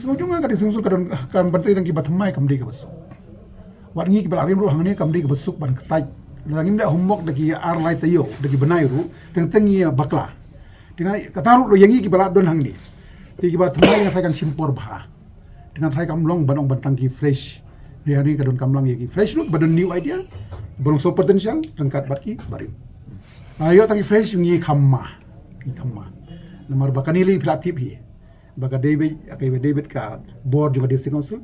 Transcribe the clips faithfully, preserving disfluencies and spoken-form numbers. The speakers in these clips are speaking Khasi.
Sngewjung nga ka dei sngewsuk ka don ka ban trei tang kiba thymmai kam dei kaba suk. Wat ngi kiba la rim ruh hangne kam dei kaba suk ban ktai. La ngim da homework da ki ar lai taïew da ki bnai ruh teng teng ngi bakla. Te nga kata ruh lo ïa ngi kiba la don hangne. Te kiba thymmai nga trai kan shim por bha. Te nga trai kam long ban ong ban tang ki fresh. Ïa ni ka don kam lang ïa ki fresh ruh ba don new idea. Ba long so potential ryngkat bad ki barim. Ayo tang ki fresh ngi kham ma. Ngi kham ma. Namar ba kane lei phi la tip hi. Ba ka David, ka David ka bor jong ka district council.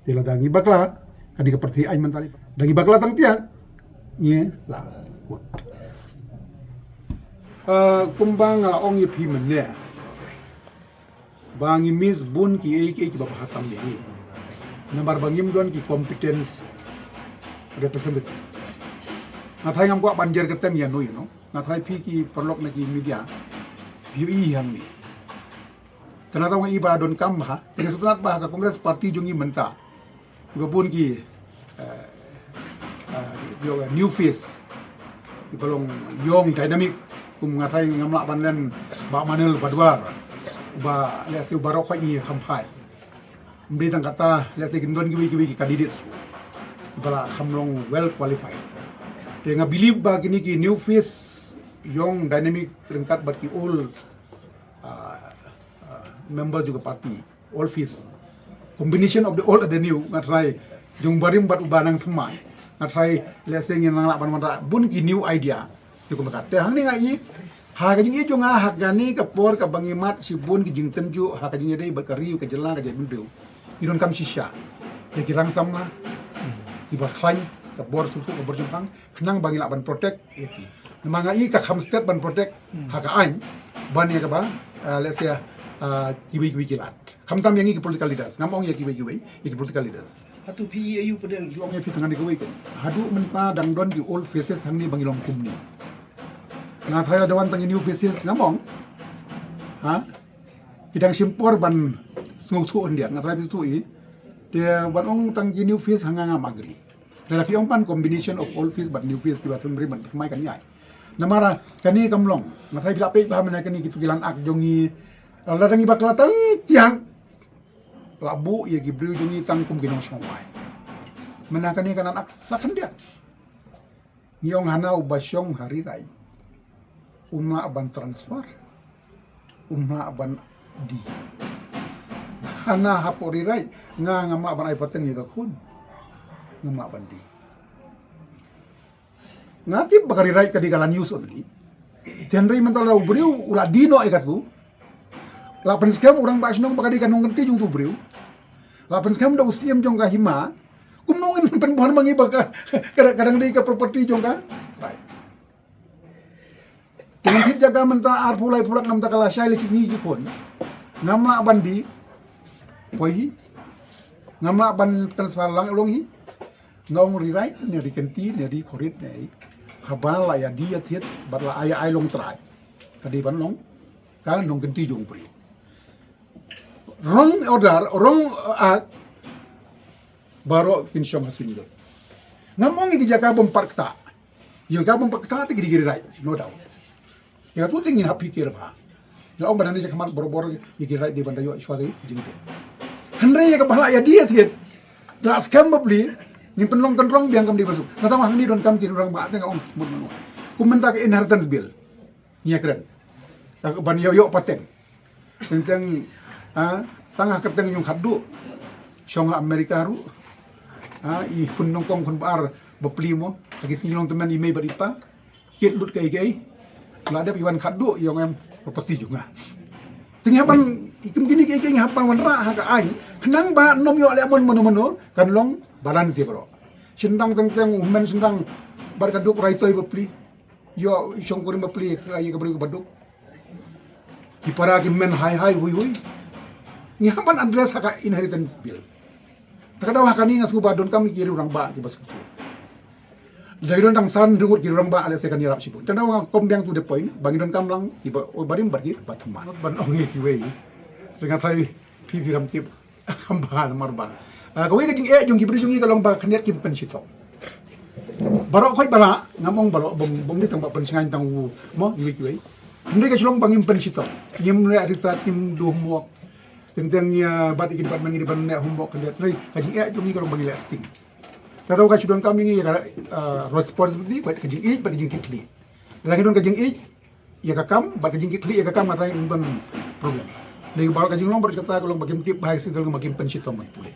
Te lada ngi bakla, ka dei ka pyrthei aiñ mynta. Da ngi bakla tang tiang, ngi la kut. Ah, kumba nga la ong ïa phi mynne. Ba ngi miss bun kiei kiei kiba bha tam ïa ngi. Namar ba ngim don ki competence representative. Nga trai ngam kwah ban jer kyrteng ïano ïano. Nga trai phi ki paralok na ki media. Phi ïohi hangne. Kane tang i ba don kam bha, te nga sngewtynnat ba ka Congress Party jong ngi mynta. Iba bun ki, eh, eh, ïoh new face. Iba long young dynamic. Kum nga trai ngam lah ban len Bah Manuel Badwar. Ba lehse baroh khoit ngi kham phai. Ym dei tang kata lehse kin don kiwei kiwei ki candidates. Iba la kham long well qualified. Te nga believe ba kine ki new face young dynamic ryngkat bad ki old ah, ah, members jong ka party, old face. Combination of the old and the new, nga trai, jong barim bad uba nang thymmai. Nga trai, lehse ngin nang lah ban wanrah bun ki new idea. Te kumta te hangne nga i, ha ka jingïeit jong nga, ha kane ka por kaba ngi mad shibun ki jingtynjuh, ha ka jingïadei bad ka ri ka jylla ka jaitbynriew. Ngi donkam shisha. Ïa ki rang samla, kiba khlaiñ, ka bor sngewthuh, ka bor jingpang, khnang ba ngi lah ban protect ïa ki. Namar nga i ka kham stet ban protect ha ka aiñ ban ïa kaba, ah, lehse, ah, kiwei kiwei ki lad. Khamtam ïa ngi ki political leaders. Ngam ong ïa kiwei kiwei, ïa ki political leaders. Hato phi ïohi aïu pat? Ong ïa phi tang kane kawei kan. Haduh mynta dang don ki old faces hangne ba ngi long kumne. Nga trai lada wan tang ki new faces ngam ong. Ha? Ki dang shim por ban sngewthuh hyndiat. Nga trai phi sngewthuh i. Te ban ong tang ki new face ha nga ngam agree. Lada phi ong pan combination of old face bad new face kiba thymmai ban thymmai kan ïai. Namar kane kam long. Nga trai phi la peit bha mynne kane kitu ki lan ak jong ngi. Lada ngi bakla tang tiang. La buh ïa ki briew jong ngi tang kum ki nongshong wai. Mynne kane ka lan ak sa khyndiat. Ngi ong hana uba shong ha Rirai. Um lah ban transfer. Um lah ban die. Hana hapoh Rirai nga ngam lah ban ai pateng ïa ka khun. Ngam lah ban die. Nga tip ba ka Rirai ka dei ka land use only. Te hynrei mynta la u briew u la die noh ïa katu. La pynskhem u rangbah shnong ba ka dei ka nongkynti jong utu u briew. La pynskhem da u siem jong ka hima. Kumno ngin pynbor ma ngi ba ka, ka, ka dang dei ka property jong ka. Right. Te ngan thied jaka mynta arphew laiphew lak namar ka la shai la shi sngi ki khun. Ngam lah ban die. Poi hi. Ngam lah ban transfer lang long hi. Nga ong Rirai ne Rikynti ne Rikhorit ne. Haba la ïa die ïa thied bad la ai ai long trai. Ka dei ban long ka nongkynti jong u briew. Wrong order, wrong, uh, act. Baroh kin shong ha suiñ lut. Ngam ong ïa ki jaka bym pat ktah. Ïa ka bym pat ktah te ki dei ki Rirai, no doubt. Ïa katu te ngin hap phikir bha. Nga ong ba dang ngi sha khmat bor bor ïa ki Rirai dei ban da ïoh shuwa ka jingtip. Hynrei ïa kaba la ïa die thied. La skhem bapli ngin pynlong kynrong biang kam dei ba suk. Nga tang hangne donkam ki rangbah te nga ong mut mano. Kum mynta ka inheritance bill. Ngi ïa kren. Ka ban ïoh ïoh pateng. Teng teng, ah, tang ha kyrteng jong khatduh. Shong ha America ruh. Ah, i khun nyngkong khun ba ar bapli mo. Ha ki sngi long tymmen i mei bad i pa. Kit lut kaei kaei. La dep i wan khatduh i ong em property jong nga. Te ngi hap ban i kum kine kaei kaei ngi hap ban wanrah ha ka aiñ. Khnang ba ym ïoh leh mon mano mano kan long balance ïa baroh. Shynrang teng teng u hynmen shynrang bad ka duk raitoi bapli. Ïoh i shongkurim bapli ka ïa ka briew kaba duk. Ki para ki men hai hai hui hui. Ngi hap ban address ha ka inheritance bill. Te ka daw ha kane nga sngewbha donkam ki rangbah kiba sngewthuh. Lada ki don tang san ngut ki rangbah lehse kan ïarap shibun. Te nga ong kong biang to the point ba ngi donkam lang kiba barim bad kiba thymmai. Ban ong ïa kiwei. Te nga trai phi phi kam tip. Kham bha namar ba, ah, kawei ka jingeh jong ki briew jong ngi ka long ba khyndiat kim pynshitom. Baroh khoit ba lah, ngam ong baroh, bym, bym dei tang ba pynshngaiñ tang u, mo, kiwei kiwei. Hynrei ka shlong ba ngim pynshitom. Ngim leh research, ngim duh mo. Teng teng ïa bad ki department, ki department ne homework ka dei, ka jingeh jong ngi ka long ba ngi leh sting. Te ruh ka shu donkam ïa ngi ïa ka, uh, responsibility bad ka jingïeit bad ka jingkitkhlieh. Lada ngi don ka jingïeit ïa ka kam bad ka jingkitkhlieh ïa ka kam, nga tharai ym don problem. Dei ba ka jinglong baroh kata ka long ba kim tip bha ïa ka shisha, ka long ba kim pynshitom bad pule.